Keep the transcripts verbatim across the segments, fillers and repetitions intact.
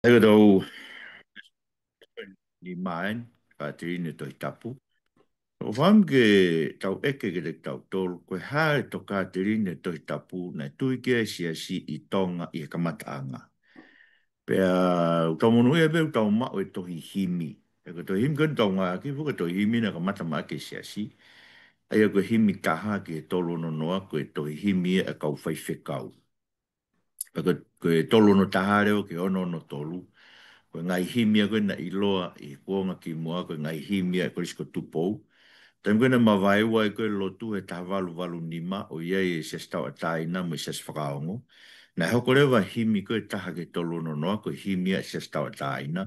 He ko e tau nima eni, tokāteline Tohi Tapu. ʻOku ou fakaʻamu ke tau ʻeke kiate kitautolu, ko e hā e tokāteline Tohi Tapu naʻe tui ki ai e siasi ʻi Tonga ʻi he kamataʻanga. Pea ʻoku tau monūʻia pē ʻoku tau maʻu e tohi himi. He ko e tohi himi ko eni ʻoku tau ngāueʻaki, ko e tohi himi naʻe kamata mai ʻaki e siasi. ʻA ia ko e himi taha ki he tolu ono noa, ko e tohi himi ia ʻa e kau faifekau. Pea ko, ko e tolu ono taha leva ki he ono ono tolu. Ko e ngaahi himi ia ko ē naʻe ʻiloa ʻi he kuonga kimuʻa, ko e ngaahi himi ia ʻa e Kolisi ko Tupou. Taimi ko ē naʻe mavaeua ai ko ē e lotu he taha valu valu nima, ʻo ʻi ai e Siasi Tauʻatāina mo e Siasi Fakaongo. Naʻe hoko leva e himi ko ē taha ki he tolu ono noa, ko e himi ia ʻa e Siasi Tauʻatāina.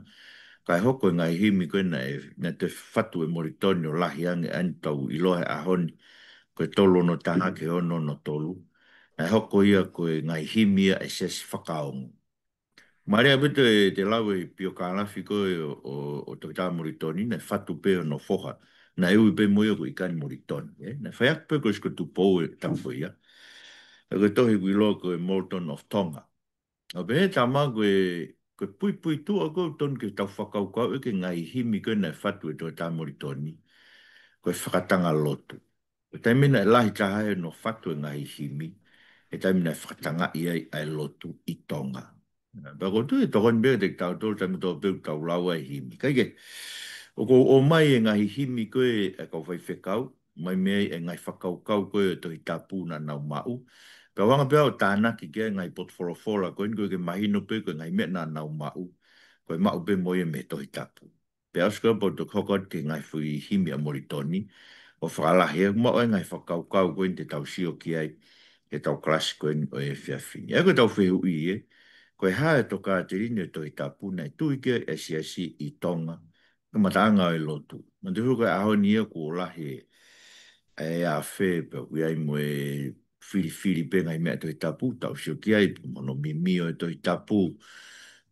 Kae hoko e ngaahi himi ko ē naʻe, naʻe toe fatu ʻe Molitoni ʻo lahi ange ʻa eni ʻoku tau ʻiloa he ʻaho ni, ko e tolu ono taha ki he ono ono tolu. Naʻe hoko ia ko e ngaahi himi ia ʻa e Siasi Fakaongo. Mālie pē ʻete, ʻete lau e biokālafi ko ē ʻo, ʻo, ʻo Toketā Molitoni, naʻe fatu pē hono foha. Naʻe ui pē mo ia ko Ikani Molitoni, ē? Naʻe fai ʻaki pē Kolisi ko Tupou e tapu ia. Pea ko e tohi ʻoku ʻiloa ko e Moulton of Tonga. ʻO pehē ʻe he tama ko e, ko e puipuituʻa ko ē ʻoku totonu ke tau fakakaukau ʻaki e ngaahi himi ko ē naʻe fatu ʻe Toketā Molitoni, ko e fakatanga lotu. Ko e taimi naʻe lahi taha ai hono fatu e ngaahi himi, he taimi naʻe fakatangaʻi ai ʻa e lotu ʻi Tonga. Pea ʻoku ou tui ʻe tokoni pē kiate kitautolu taimi kotoa pē ʻoku tau lau ai e himi. Kae kehe, ʻoku ou ʻomai e ngaahi himi ko ē ʻa e kau faifekau, mai mei ai e ngaahi fakakaukau ko ē ʻo e Tohi Tapu naʻa nau maʻu. Pea u hanga pē au ʻo tānaki ki ai e ngaahi potufolofola ko eni, koeʻuhi ke mahino pē ko e ngaahi meʻa naʻa nau maʻu, ko e maʻu pē mo ia mei he Tohi Tapu. Pea ʻosi ko ia pea u toki hoko atu ki he ngaahi foʻi himi ʻa Molitoni, ʻo fakalahi ʻeku maʻu ai e ngaahi fakakaukau ko eni te tau sio ki ai, he ʻetau kalasi ko eni ʻo e efiafi ni. ʻA ia ko ʻetau fehuʻi ē, ko e hā e tokāteline ʻo e Tohi Tapu naʻe tui ki ai e siasi ʻi Tonga, kamataʻanga ʻo e lotu. Manatuʻi foki ko e ʻaho ni ia kuo lahi e, e afe pea ʻoku ʻi ai mo e filifili pē ngaahi meʻa Tohi Tapu, tau sio ki ai, mo hono mimio e Tohi Tapu,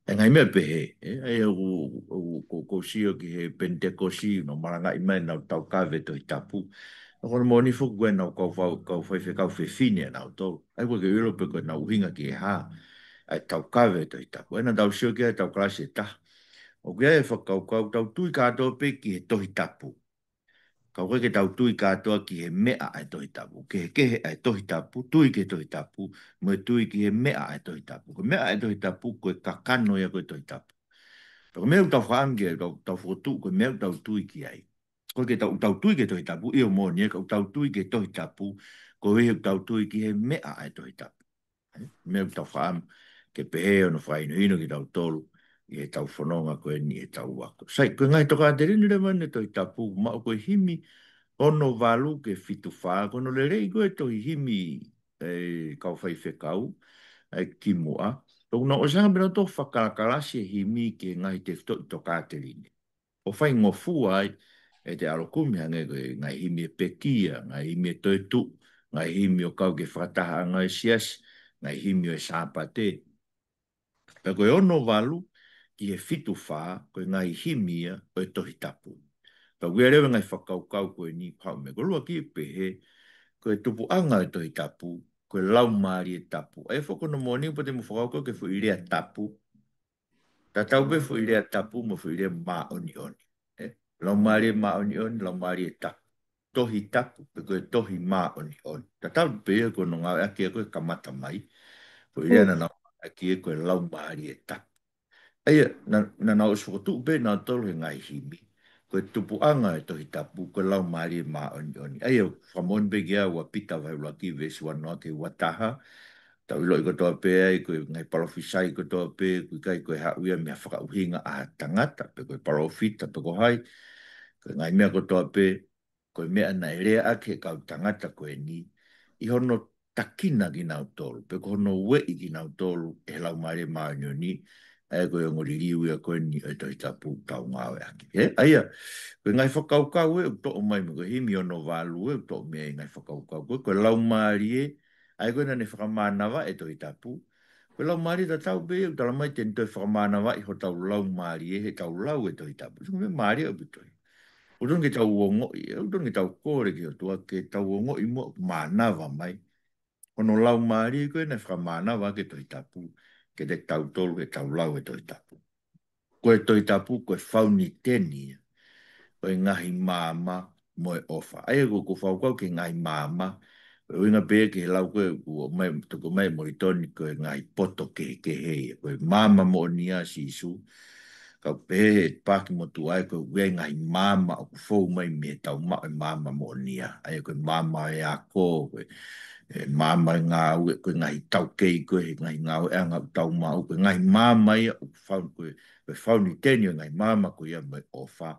e ngaahi meʻa pehē, ē, ʻa ia ʻoku, ʻoku, ʻoku, ʻoku ou sio ki he Penitekosi, naʻa nau malangaʻi mai ʻenau taukave Tohi Tapu. ʻA ia ko hono moʻoni foki ko ʻenau kau fau-, kau faifekau fefine ʻanautolu. ʻA ia ʻoku ʻikai ke u ʻilo pe ko ʻenau ʻuhinga ki he hā, ʻa e taukave Tohi Tapu. ʻA ia naʻa tau sio ki ai ʻetau kalasi ʻe taha. ʻOku ʻi ai e fakakaukau tau tui kātoa pē ki he Tohi Tapu. Ka ʻoku ʻikai ke tau tui kātoa ki he meʻa ʻa e Tohi Tapu. Kehekehe ʻa e Tohi Tapu, tui ki he Tohi Tapu, mo e tui ki he meʻa ʻa e Tohi Tapu. Ko e meʻa ʻa e Tohi Tapu, ko e kakano ia ko ē ʻo e Tohi Tapu. Pea ko e meʻa ʻoku tau fakaʻamu ki ai, tau, tau fokotuʻu, ko e meʻa ʻoku tau tui ki ai. ʻOku ʻikai ke tau, tau tui ki he Tohi Tapu, ʻio moʻoni ē, ka ʻoku tau tui ki he Tohi Tapu, koeʻuhi ʻoku tau tui ki he meʻa ʻa e Tohi Tapu. Meʻa ʻoku tau fakaʻamu ke pehē hono fakahinohino kitautolu ʻi heʻetau fononga ko eni ʻi heʻetau ako. Sai, ko e ngaahi tokāteline leva eni ʻo e Tohi Tapu, maʻu ko e himi ono valu ki he fitu fā, ko hono lelei ko ē e tohi himi ʻa e kau faifekau, ʻa e kimuʻa. ʻOku nau ʻosi hanga pē ʻo fakakalakalasi e himi ki he ngaahi tefitoʻi tokāteline. ʻO faingofua ai ʻete ʻalu ʻo kumi hangē ko e ngaahi himi ʻo e pekia, ngaahi himi ʻo e toetuʻu, ngaahi himi ʻo kau ki he fakatahaʻanga ʻo e siasi, ngaahi himi ʻo e Sāpate. Pea ko e ono valu ki he fitu fā, ko e ngaahi himi ia ʻo e Tohi Tapu. Pea ʻoku ʻi ai leva e ngaahi fakakaukau ko eni ʻoku haʻu mei ai. Ko e ʻuluaki ʻoku pehē, ko e tupuʻanga ʻo e Tohi Tapu, ko e Laumālie Tapu. ʻA ia foki ko hono moʻoni ʻoku pau te mou fakakaukau ki he foʻi lea tapu, tatau pē foʻi lea tapu mo e foʻi lea māʻoniʻoni. Ē? Laumālie māʻoniʻoni, Laumālie Tapu. Tohi Tapu, pe ko e Tohi Māʻoniʻoni. Tatau pē ia ko hono ngāueʻaki ia ko ē kamata mai. Foʻi lea naʻa nau ngāueʻaki ia ko e Laumālie Tapu. ʻA ia, naʻa, naʻa nau ʻosi fokotuʻu pē ʻe nautolu he ngaahi himi. Ko e tupuʻanga ʻo e Tohi Tapu, ko e Laumālie Māʻoniʻoni. ʻA ia, fakamoʻoni pē ki ai ua Pita vahe ʻuluaki veesi ua noa ki he ua taha. Tau ʻiloʻi kotoa pē ai, ko e ngaahi palōfisai kotoa pē, ʻoku ʻikai ko e haʻu ia mei ha fakaʻuhinga ʻa ha tangata, pe ko e palōfita, pe ko hai. Ko e ngaahi meʻa kotoa pē, ko e meʻa naʻe leaʻaki ʻe he kau tangata ko eni, ʻi hono takina kinautolu, pe ko hono ueʻi kinautolu ʻe he Laumālie Māʻoniʻoni, ʻa ia ko e ongo liliu ia ko eni ʻo e Tohi Tapu ʻoku tau ngāueʻaki. Ē, ʻa ia, ko e ngaahi fakakaukau ē ʻoku toʻo mai mei he himi ono valu ē ʻoku toʻo mei ai e ngaahi fakakaukau ko ē, ko e Laumālie, ʻa ia ko ē naʻa ne fakamānavaʻi e Tohi Tapu. Ko e Laumālie tatau pē ia ʻoku tala mai te ne toe fakamānavaʻi hotau laumālie heʻetau lau e Tohi Tapu. Sio ko e meʻa mālie ʻaupito ia. ʻOku totonu ke tau ongoʻi, ʻoku totonu ke tau kole ki he ʻOtua ke tau ongoʻi muʻa ʻoku mānava mai hono Laumālie ko ē naʻe fakamānava ʻaki e Tohi Tapu, kiate kitautolu heʻetau lau e Tohi Tapu. ko e Tohi Tapu ko e fauniteni ia ʻo e ngaahi maama mo e ʻofa. ʻA ia ko, ko e fakakaukau ki he ngaahi maama, ʻuhinga pē ki he lau ko ē ʻoku ʻomai, tuku mai ʻe Molitoni ko e ngaahi poto kehekehe ia. Ko e maama moʻoni ʻa Sīsū, ka ʻoku pehē ʻe he paaki motuʻa ia ko e ʻi ai e ngaahi maama ʻoku fou mai mei heʻetau maʻu e maama moʻoni ia. ʻA ia ko e maama ʻo e ako, ko e, e maama ʻo e ngāue, ko e ngaahi taukei, ko e ngaahi ngāueʻanga ʻoku tau maʻu, ko e ngaahi maama ia ʻoku fau-, ko e, ko e fauniteni ʻo e ngaahi maama ko ia mo e ʻofa,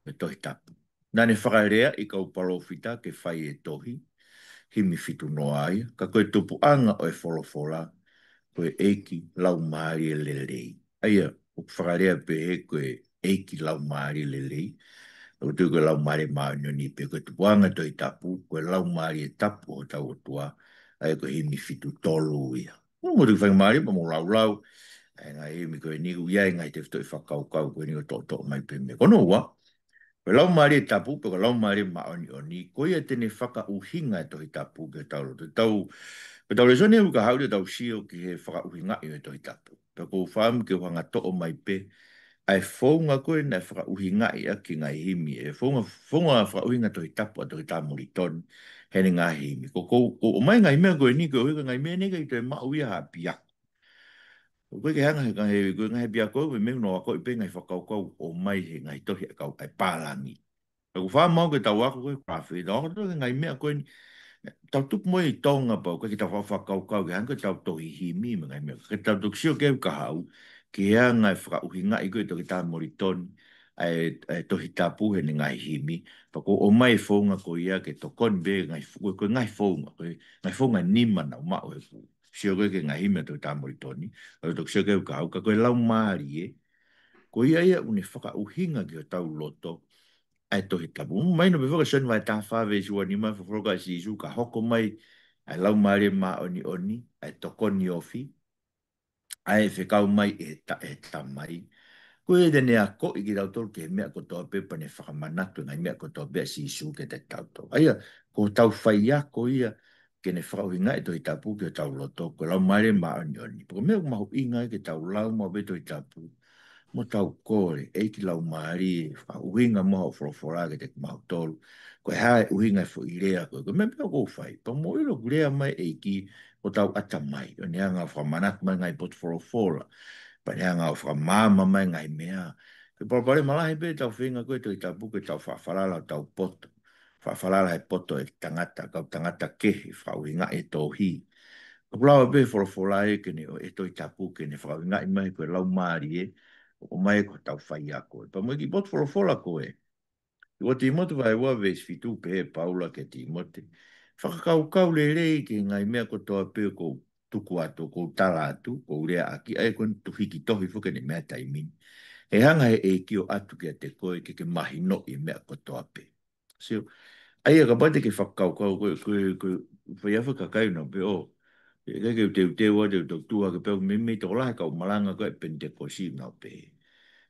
mo e Tohi Tapu. Naʻa ne fakalea ʻi he kau palōfita ke fai e tohi, himi fitu noa ia, ka ko e tupuʻanga ʻo e folofola, ko e ʻEiki Laumālie Lelei. ʻA ia, ʻoku fakalea pehē ko e ʻEiki Laumālie Lelei, ʻoku tui ko e Laumālie Māʻoniʻoni pē, ko e tupuʻanga ʻo e Tohi Tapu, ko e Laumālie Tapu ʻo hotau ʻOtua, ʻa ia ko e himi fitu tolu ia. Mou, mou toki faingamālie pea mou laulau ʻa e ngaahi himi ko eni, ʻoku ʻi ai e ngaahi tefitoʻi fakakaukau ko eni ʻoku toʻotoʻo mai pē mei ai. Ko hono ua, ko e Laumālie Tapu, pe ko e Laumālie Māʻoniʻoni, ko ia te ne fakaʻuhinga e Tohi Tapu ki hotau loto. Tau, ko ʻetau lēsoni ʻo e uike kahaʻu te tau sio ki he fakaʻuhingaʻi ʻo e Tohi Tapu. Pea ʻoku ou fakaʻamu ke u hanga ʻo toʻo mai pē ʻa e founga ko ē naʻe fakaʻuhingaʻi ʻaki e ngaahi himi, e founga, founga fakaʻuhinga Tohi Tapu ʻa Toketā Molitoni heʻene ngaahi himi. Ko, ko, ko e ʻomai e ngaahi meʻa ko eni, ko e ʻuhi ko e ngaahi meʻa ni ʻikai toe maʻu ia ha ʻapiako. ʻOku ʻikai ke hanga ʻe he, ko e ngaahi ʻapiako, ko e meʻa ʻoku nau akoʻi pē e ngaahi fakakaukau ʻoku ʻomai he ngaahi tohi ʻa e kau, ʻa e pālangi. Ka ʻoku fiemaʻu ke tau ako ko e kafé, tau ako ki he ngaahi meʻa ko eni. Tau tupu mo ia ʻi Tonga pau, ʻikai ke tau fa-, fakakaukau ki he anga ko ē ʻetau tohi himi mo e ngaahi meʻa. Ka tau toki sio ki he uike kahaʻu, ki he anga e fakaʻuhingaʻi ko ē ʻe Toketā Molitoni ʻa e, ʻa e Tohi Tapu heʻene ngaahi himi. Pea ʻoku ʻomai e founga ko ia ke tokoni pē ngaahi fo-, ko e ngaahi founga, ko e ngaahi founga ʻe nima naʻa ku maʻu he ʻeku sio ko ē ki he ngaahi himi ʻa Toketā Molitoni, ʻo toki sio ki he uike kahaʻu, ka ko e Laumālie, ko ia ia ʻoku ne fakaʻuhinga ki hotau loto ʻa e Tohi Tapu. Mahino pē foki ʻa Sione vahe taha fā veesi ua nima, folofola ʻa Sīsū ka hoko mai ʻa e Laumālie Māʻoniʻoni, ʻa e tokoni ofi, ʻa ē ʻe fekau mai ʻe he ta-, ʻe he Tamai. Ko ia te ne akoʻi kitautolu ki he meʻa kotoa pē pea ne fakamanatu e ngaahi meʻa kotoa pē ʻa Sīsū kiate kitautolu. ʻA ia, ko hotau faiako ia ke ne fakaʻuhingaʻi e Tohi Tapu ki hotau loto, ko e Laumālie Māʻoniʻoni. Pea ko e meʻa ʻoku mahuʻinga ai ke tau lau maʻu pē e Tohi Tapu, mo tau kole, ʻEiki Laumālie, fakaʻuhinga muʻa hoʻo folofola kiate kimautolu. Ko e hā e ʻuhinga e foʻi lea ko ē, ko e meʻa pē ʻoku ou fai. Pea mou ʻilo ʻoku lea mai e ʻEiki ʻo tau ʻatamai, ʻo ne hanga ʻo fakamanatu mai e ngaahi potu folofola, pea ne hanga ʻo fakamaama mai e ngaahi meʻa. Ko e palopalema lahi pē ʻetau feinga ko ē e Tohi Tapu ke tau faʻa falala hotau poto, faʻa falala he poto ʻo e tangata, kau tangata kehe, fakaʻuhingaʻi e tohi. ʻOku lava pē ʻe he folofola ia ke ne, ʻo e Tohi Tapu ke ne fakaʻuhingaʻi mai ko e Laumālie, ʻoku ʻomai ko hotau faiako. Pea mo e kiʻi potu folofola ko ē, ua Tīmote vahe ua veesi fitu, pehē ʻe Paula kia Tīmote: Fakakaukau lelei ki he ngaahi meʻa kotoa pē ʻoku ou tuku atu, ʻoku ou tala atu, ʻoku ou lea ʻaki, ʻa ia ko eni ʻoku hiki tohi foki eni he meʻa taimi ni. ʻE hanga ʻe he ʻEiki ʻo ʻatu kiate koe ke ke mahinoʻi e meʻa kotoa pē. Sio, ʻa ia kapau te ke fakakaukau ko e, ko e, ko e, fai ʻa e kakai ʻoku nau pehē, ʻo, ʻikai ke u teuteu ʻa, te u toki tuʻu hake pē au, meimei tokolahi e kau malanga ko ē ʻa e Penitekosi ʻoku nau pehē,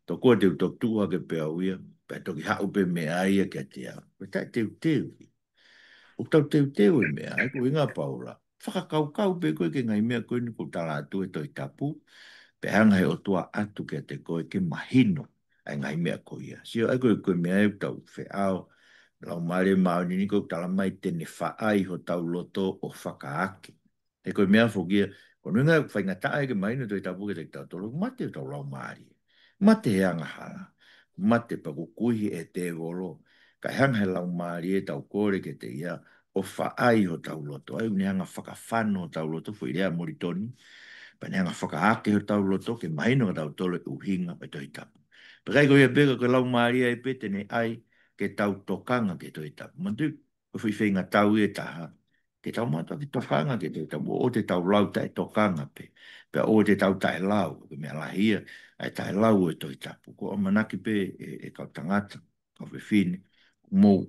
tokua te u toki tuʻu hake pē au ia, pea toki haʻu pē meʻa ia kiate au. Pea taʻeteuteu. ʻOku tau teuteu e meʻa, ʻa ia ko e ʻuhinga ʻa Paula. Fakakaukau pē koe ki he ngaahi meʻa ko eni ʻoku ou tala atu he Tohi Tapu, pea hanga ʻe he ʻOtua ʻo ʻatu kiate koe ke mahino ʻa e ngaahi meʻa ko ia. Sio, ʻa ia ko e, ko e meʻa ia ʻoku tau feʻao, Laumālie Māʻoniʻoni ʻoku tala mai te ne faʻai hotau loto ʻo fakaake. He ko e meʻa foki ia, ko hono ʻuhinga ʻoku faingataʻa ai ke mahino e Tohi Tapu kiate kitautolu, mate hotau laumālie. Mate he angahala. Mate pea kukuihi ʻe he tēvolo. Kae hanga ʻe he Laumālie ʻetau kole kiate ia ʻo faʻai hotau loto. ʻA ia ʻoku ne hanga ʻo fakafano hotau loto, foʻi lea ʻa Molitoni. Pea ne hanga ʻo fakaake hotau loto ke mahino kiate kitautolu e ʻuhinga ʻo e Tohi Tapu. Pea ʻikai ko ia pē ka ko e Laumālie ai pē te ne ʻai ke tau tokanga ki he Tohi Tapu. Manatuʻi, ko e foʻi feingatau ia ʻe taha, ke tau mātuʻaki tokanga ki he Tohi Tapu, ʻoua te tau lau taʻetokanga pē, pea ʻoua te tau taʻelau, ko e meʻa lahi ia ʻa e taʻelau ʻo e Tohi Tapu. ʻOku ou ʻamanaki pē ʻe, ʻe kau tangata, kau fefine, mou,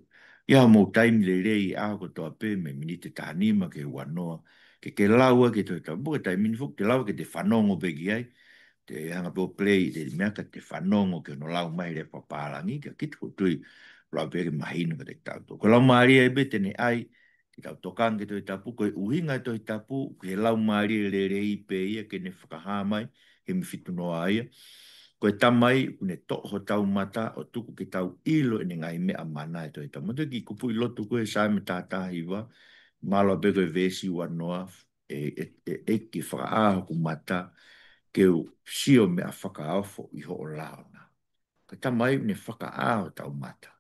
ʻi ai haʻamou taimi lelei he ʻaho kotoa pē mei he miniti ʻe taha nima ki he ua noa, ke ke lau ʻaki e Tohi Tapu, pea ko e taimi ni foki te lau ke te fanongo pē ki ai, te hanga pē ʻo play, te meʻa ka te fanongo ki hono lau mai he lea fakapālangi, ka kiʻi tuʻu ʻo tui, lau pē ke mahino kiate kitautolu. Ko e Laumālie ai pē te ne ʻai ke tau tokanga ki he Tohi Tapu, ko e ʻuhinga e Tohi Tapu, ko e Laumālie lelei pē ia ke ne fakahā mai, himi fitu noa ia. Ko e Tamai, ʻoku ne toʻo hotau mata, ʻo tuku ke tau ʻilo ʻene ngaahi meʻa mana ʻi he Tohi Tapu. Manatuʻi e kiʻi kupuʻi lotu ko ē Saame taha taha hiva, mālō pē ko e veesi ua noa, ʻe, ʻe, ʻe, ʻEiki fakaʻā hoku mata, ke u sio meʻa fakaofo ʻi hoʻo lao na. Ko e Tamai ʻoku ne fakaʻā hotau mata.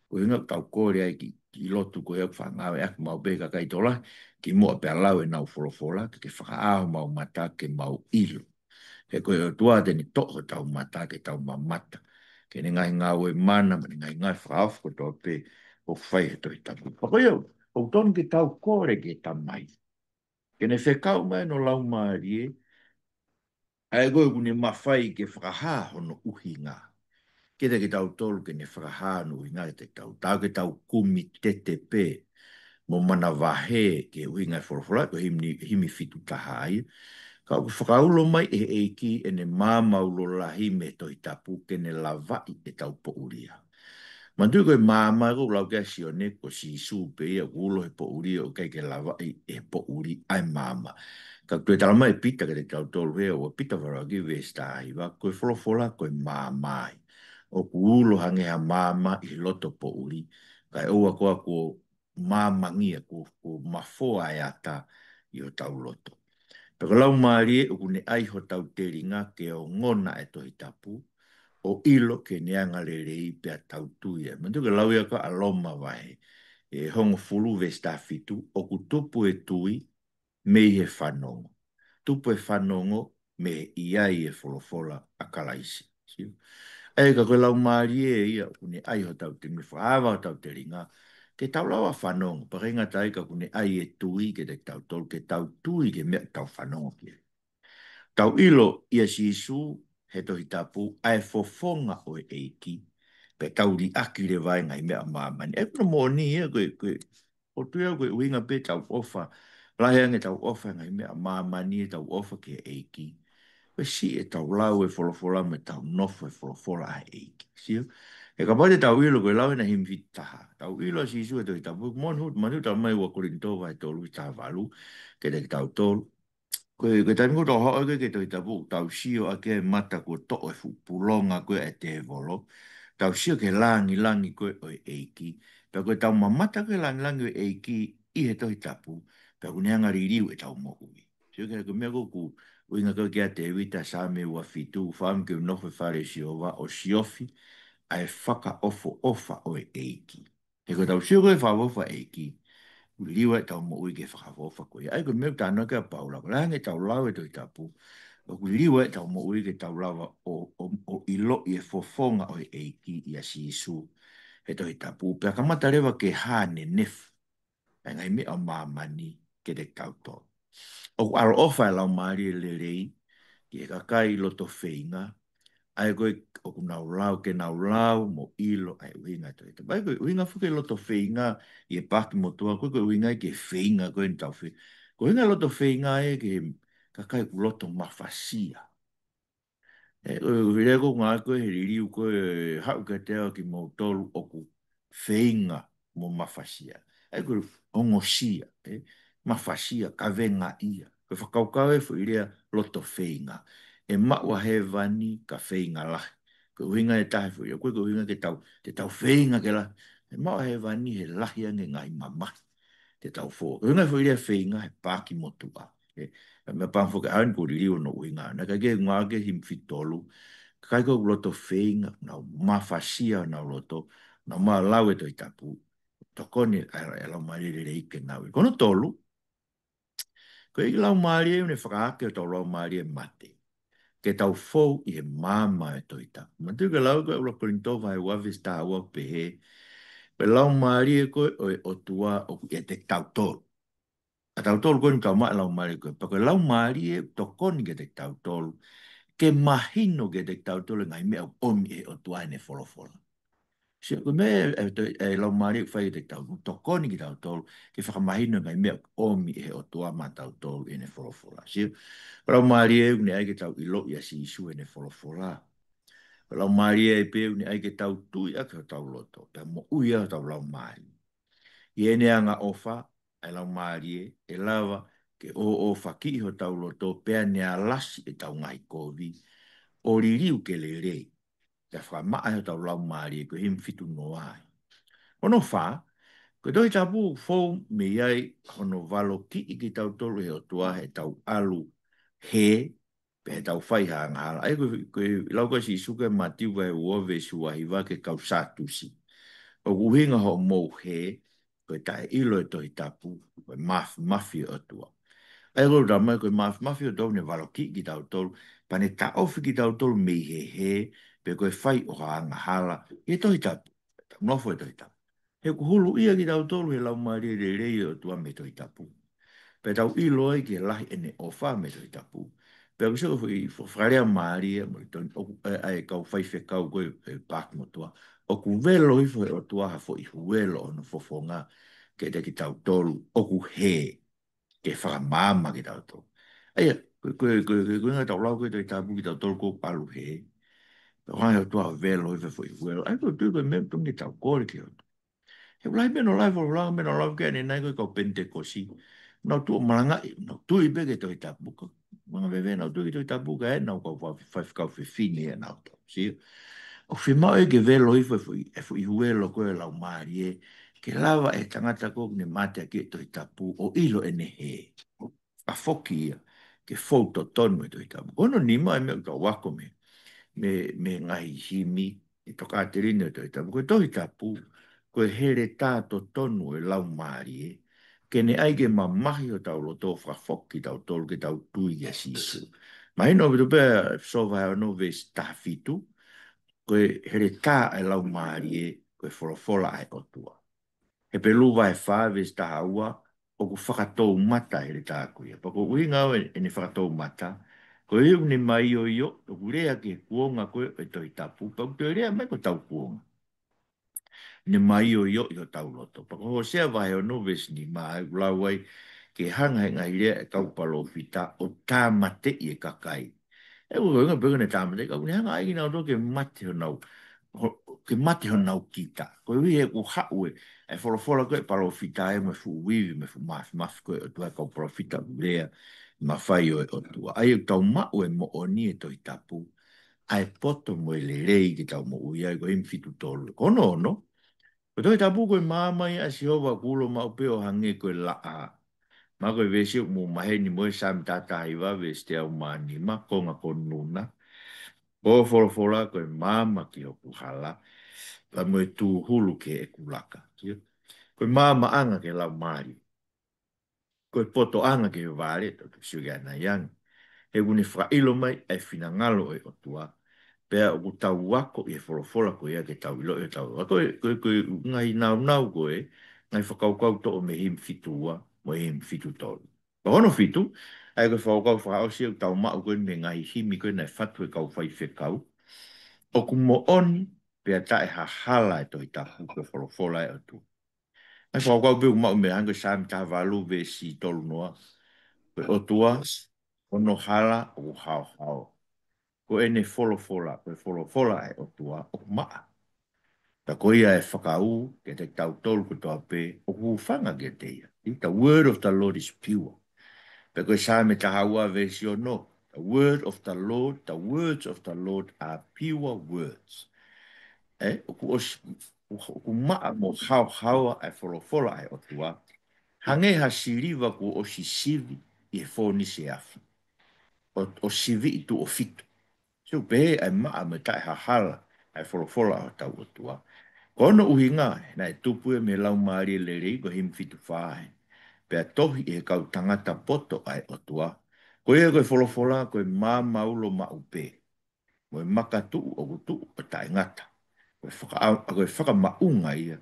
Ko e ʻuhinga ʻoku tau kole ai ki, ki lotu ko ia ʻoku faʻa ngāueʻaki maʻu pē ʻe he kakai tokolahi, kimuʻa pea lau ʻenau folofola, ke, ke fakaʻā homau mata, ke mau ʻilo. He ko e ʻOtua te ne toʻo hotau mata, ke tau mamata ki heʻene ngaahi ngāue mana, mo ʻene ngaahi ngāue fakaofo kotoa pē ʻoku fai he Tohi Tapu. Pea ko ia, ʻoku totonu ke tau kole ki he Tamai ke ne fekau mai hono Laumālie, ʻa ia ko ē ʻoku ne mafai ke fakahā hono ʻuhinga kiate kitautolu, ke ne fakahā hono ʻuhinga kiate kitautolu. Taau ke tau kumi tete pē mo manavahē ki he ʻuhinga e folofola, ko e himi, himi fitu taha ia. Ka ʻoku fakaulo mai ʻe he ʻEiki ʻene maama ulo lahi mei he Tohi Tapu ke ne lavaʻi ʻetau poʻuli ia. Manatuʻi ko e maama ko ē ʻoku lau ki ai ʻa Sione, ko Sīsū pē ia ʻoku ulo he poʻuli ʻo ʻikai ke lavaʻi ʻe he poʻuli ʻa e maama. Ka ʻoku toe tala mai ʻe Pita kiate kitautolu he ua Pita vahe ua ki he veesi taha hiva, ko e folofola ko e maama ia. ʻOku ulo hangē ha maama ʻi he loto poʻuli, kae ʻoua koā kuo maamangia, kuo, kuo mafoa e ata ʻi hotau loto. Pea ko e Laumālie ʻoku ne ʻai hotau telinga ke ongona e Tohi Tapu, ʻo ʻilo ki heʻene angalelei pea tau tui ai. Manatuʻi ko e lau ia ko ē ʻa Loma vahe, ʻe hongofulu veesi taha fitu, ʻoku tupu e tui mei he fanongo. Tupu e fanongo mei he ʻi ai e folofola ʻa Kalaisi. Sio? ʻA ia ka ko e Laumālie ia ʻoku ne ʻai hotau telinga, fakaava hotau telinga, ke tau lava fanongo, pea ʻikai ngata ai ka ʻoku ne ʻai e tui kiate kitautolu, ke tau tui ki he meʻa ʻoku tau fanongo ki ai. Tau ʻilo ʻia Sīsū he Tohi Tapu ʻa e fofonga ʻo e ʻEiki, pea tau liʻaki leva e ngaahi meʻa ʻa māmani. ʻA ia ko hono moʻoni ia ko e, ko e, ʻoku ou tui au ko e ʻuhinga pē ʻetau ʻofa, lahi ange ʻetau ʻofa he ngaahi meʻa ʻa māmani, ʻetau ʻofa ki he ʻEiki, ko e siʻi ʻetau lau e folofola mo ʻetau nofo he folofola ʻa e ʻEiki. Sio? He kapau te tau ʻilo, ko e lau ʻena himi fitu taha, tau ʻilo ʻa Sīsū he Tohi Tapu, mo nu, manatuʻi tala mai ua Kolinitō vahe tolu veesi taha valu kiate kitautolu. Ko e, ko e taimi ko ē ʻoku tau haʻu ai ki he Tohi Tapu, tau sio ʻaki e mata kuo toʻo e fuʻu pulonga ko ē ʻa e tēvolo, tau sio ki he langilangi ko ē ʻo e ʻEiki. Pea ko ʻetau mamata ki he langilangi ʻo e ʻEiki ʻi he Tohi Tapu, pea ʻoku ne hanga ʻo liliu ʻetau moʻui. Sio ki he, ko e meʻa ko ē ʻoku ʻuhinga ko ē ki ai ʻa Tēvita, Saame ua fitu, fāmili ke u nofo he fale ʻo Sihova ʻo siofi ʻa e fakaʻofoʻofa ʻo e ʻEiki. He ko ʻetau sio ko ē fakaʻofoʻofa ʻEiki, ʻoku liliu ai ʻetau moʻui ki he fakaʻofoʻofa ko ia. ʻA ia ko e meʻa ʻoku talanoa ki ai ʻa Paula, ko e lahi ange ʻetau lau e Tohi Tapu, ʻoku liliu ai ʻetau moʻui ke tau lava ʻo, ʻo, ʻo ʻiloʻi e fofonga ʻo e ʻEiki ʻia Sīsū he Tohi Tapu. Pea kamata leva ke hā ʻene nefu ʻa e ngaahi meʻa ʻa māmani kiate kitautolu. ʻOku ʻaloʻofa e Laumālie Lelei ki he kakai loto feinga, ʻa ia ko ē ʻoku nau lau, ke nau lau mo ʻilo ʻa e ʻuhinga ʻo e Tohi Tapu. ʻA ia ko e ʻuhinga foki e loto feinga ʻi he paaki motuʻa, ko e, ko e ʻuhinga ki he feinga ko eni ʻoku tau feinga. Ko e ʻuhinga e loto feinga ē ki he kakai ʻoku loto mafasia. ʻE, ko e, ko e lea ko ē ʻoku ngāueʻaki ko ē he liliu ko ē, haʻu kiate au ʻa kimoutolu ʻoku feinga mo mafasia. ʻA ia ko e ongosia, ē, mafasia, kavengaʻia. Ko e fakakaukau e foʻi lea loto feinga. ʻE maʻu ʻa hēvani ka feinga lahi. Ko e ʻuhinga e taha e foʻi lea, ko e, ko e ʻuhinga ke tau, te tau feinga ke lahi. ʻE maʻu ʻa hēvani he lahi ange ngaahi mamahi te tau fou. Ko e ʻuhinga e foʻi lea feinga he paaki motuʻa. ʻE, meʻapango foki ʻa eni ʻoku liliu hono ʻuhinga. Naʻe ʻikai ke ngāueʻaki he himi fitu tolu, kakai ko ē ʻoku loto feinga, nau mafasia honau loto, nau maʻu lau e Tohi Tapu, tokoni ʻa e, ʻa e Laumālie Lelei ke nau. Ko hono tolu, ko e Laumālie ʻoku ne fakaake hotau laumālie mate ke tau fou ʻi he maama e Tohi Tapu. Manatuʻi ko e lau ko ē ʻa ua Kolinitō vahe ua veesi taha ua ʻoku pehē, ko e Laumālie ko ē ʻo e ʻOtua ʻoku ʻiate kitautolu. ʻA tautolu ko eni ʻoku tau maʻu e Laumālie ko ē. Pea ko e Laumālie ʻoku tokoni kiate kitautolu ke mahino kiate kitautolu e ngaahi meʻa ʻoku ʻomi ʻe he ʻOtua ʻi heʻene folofola. Sio, ko e meʻa e, e, e Laumālie ʻoku fai kiate kitautolu, tokoni kitautolu ke fakamahino e ngaahi meʻa ʻoku ʻomi ʻe he ʻOtua maʻatautolu ʻi heʻene folofola. Sio, ko e Laumālie ʻoku ne ʻai ke tau ʻiloʻi ʻa Sīsū ʻi heʻene folofola. Ko e Laumālie pē ʻoku ne ʻai ke tau tui ʻaki hotau loto, pea moʻui ai hotau laumālie. ʻI heʻene angaʻofa ʻa e Laumālie, ʻe lava ke ʻōʻōfakiʻi hotau loto pea ne alasi ʻetau ngaahi kovi, ʻo liliu ke lelei, pea fakamaʻa ʻe hotau laumālie, ko e himi fitu noa ia. Hono fā, ko e Tohi Tapu fou mei ai hono valokiʻi kitautolu ʻe he ʻOtua heʻetau ʻalu hē, pe heʻetau fai ha angahala. ʻA ia ko, ko e lau ko ē ʻa Sīsū ko ē Mātiu vahe ua veesi ua hiva ki he kau Sātusi: ʻOku ʻuhinga hoʻomou hē, ko e taʻeʻilo e Tohi Tapu, ko e māfimafi e ʻOtua. ʻA ia ko e talamai ko e māfimafi e ʻOtua ʻoku ne valokiʻi kitautolu, pea ne taʻofi kitautolu mei he hē, pe ko e fai ʻo ha angahala, ʻi he Tohi Tapu. Nofo e Tohi Tapu. He ʻoku huluʻia kitautolu ʻe he Laumālie Lelei ʻo e ʻOtua mei he Tohi Tapu. Pea tau ʻilo ai ki he lahi ʻene ʻofa mei he Tohi Tapu. Pea ʻoku sio ko e foʻi fo-, fakalea mālie mo e toni, ʻoku, ʻa e, ʻa e kau faifekau ko ē ʻo e paaki motuʻa. ʻOku velo hifo ʻe he ʻOtua ha foʻi huelo ʻo hono fofonga kiate kitautolu ʻoku hē, ke fakamaama kitautolu. ʻA ia, ko e, ko e, ko e, ko e, ko e ʻuhinga ʻetau lau ko ē Tohi Tapu kitautolu ʻoku ʻalu hē. Pea ʻoku hanga ʻe he ʻOtua ʻo velo hifo e foʻi huelo. ʻA ia, ko e tui ko e meʻa ʻoku totonu ke tau kole ki he ʻOtua. He ʻoku lahi e meʻa naʻe lau, ʻoku lahi e meʻa naʻe lau ki ai ʻanenai ko e kau Penitekosi. Nau tuʻu ʻo malangaʻi, nau tui pē ki he Tohi Tapu. Ka, manga veve nau tui ki he Tohi Tapu ka ʻi ai ʻenau kau fa-, faifekau fefine ʻi heʻenau tau. Sio. ʻOku fiemaʻu ia ke velo hifo e foʻi, e foʻi huelo ko ē ʻo e Laumālie, ke lava ʻe he tangata ko ē ʻoku ne mateakiʻi e Tohi Tapu ʻo ʻilo ʻene hē, ʻo foki ia ke fou totonu e Tohi Tapu. Ko hono nima e meʻa ʻoku tau ako mei, mei, mei he ngaahi himi ʻi he tokāteline ʻo e Tohi Tapu. Ko e Tohi Tapu, ko e heletā totonu ʻo e Laumālie, ke ne ʻai ke mamahi hotau loto ʻo fakafoki kitautolu ke tau tui kia Sīsū. Mahino ʻaupito pē ʻa ʻEfesō vahe ono veesi taha fitu, ko e heletā ʻa e Laumālie, ko e folofola ʻa e ʻOtua. Hepelū vahe fā veesi taha ua, ʻoku fakatoumata e heletā ko ia. Pea ko e ʻuhinga ʻo e, ʻene fakatoumata, koeʻuhi ʻoku ne maioio, ʻoku lea ki he kuonga ko ē ʻo e Tohi Tapu, pea ʻoku toe lea mai ko hotau kuonga. Ne maioio ʻi hotau loto. Pea ko Hōsea vahe ono veesi nima ʻoku lau ai, ke hanga ʻe he ngaahi lea ʻa e kau palōfita ʻo tāmateʻi e kakai. ʻE ʻoku ʻuhinga pē ko ʻene tāmateʻi, ka ʻoku ne hanga ai kinautolu ke mate honau, ho-, ke mate honau kita. Koeʻuhi he ʻoku haʻu e, e folofola ko ē ʻa e palōfita ia mo e fuʻu ivi, mo e fuʻu māfimafi ko ē ʻo e ʻOtua ʻi he kau palōfita ʻoku lea mafai ʻo e ʻOtua. ʻA ia ʻoku tau maʻu e moʻoni ʻi he Tohi Tapu, ʻa e poto mo e lelei ke tau moʻui ai, ko e himi fitu tolu. Ko hono ono, ko e Tohi Tapu ko e maama ia ʻa Sihova, ʻoku ulo maʻu pē ʻo hangē ko e laʻā. Mahalo ko e veesi ʻoku mou maheni mo ia, Saame taha taha hiva veesi teau mā nima, konga ko Nuna. Ko hoʻo folofola ko e maama ki hoku hala, pea mo e tūhulu ki heʻeku laka. Sio? Ko e maamaʻanga ki he laumālie. Ko e potoʻanga ki he vale, tau sio ki ai ʻanai ange. He ʻoku ne fakaʻilo mai ʻa e finangalo ʻo e ʻOtua, pea ʻoku tau ako ʻi he folofola ko ia ke tau ʻiloʻi ʻo tau. Ko e, ko e, ko e ngaahi nāunau ko ē, ngaahi fakakaukau toʻo mei he himi fitu ua mo e himi fitu tolu. Ko hono fitu, ʻa ia ko e fakakaukau fakaʻosi ʻoku tau maʻu ko ē mei he ngaahi himi ko ē naʻe fatu ʻe he kau faifekau. ʻOku moʻoni pea taʻehahala e Tohi Tapu, ko e folofola ʻa e ʻOtua. ʻA e fakakaukau pē ʻoku maʻu mei ai ko e Saame taha valu veesi tolu noa. Ko e ʻOtua, ko hono hala ʻoku haohaoa. Ko ʻene folofola, ko e folofola ʻa e ʻOtua ʻoku maʻa. Pea ko ia ʻe fakaū kiate kitautolu kotoa pē ʻoku hūfanga kiate ia. The word of the Lord is pure. Pea ko e Saame taha ua veesi ono. The word of the Lord, the words of the Lord are pure words. ʻE, ʻoku ʻos-, ʻoku maʻa mo haohaoa ʻa e folofola ʻa e ʻOtua. Hangē ha siliva kuo ʻosi sivi ʻi he fōnise afi, ʻo, ʻo siviʻi tuʻo fitu. Sio pē ʻa e maʻa mo e taʻehahala ʻa e folofola ʻa hotau ʻOtua. Ko hono ʻuhinga, naʻe tupu ia mei he Laumālie Lelei, ko e himi fitu fā ē. Pea tohi ʻe he kau tangata poto ʻa e ʻOtua. Ko ia ko e folofola, ko e maama ulo maʻu pē. Mo e makatuʻu ʻoku tuʻu ʻo taʻengata. Ko e faka-, ko e fakamaʻunga ia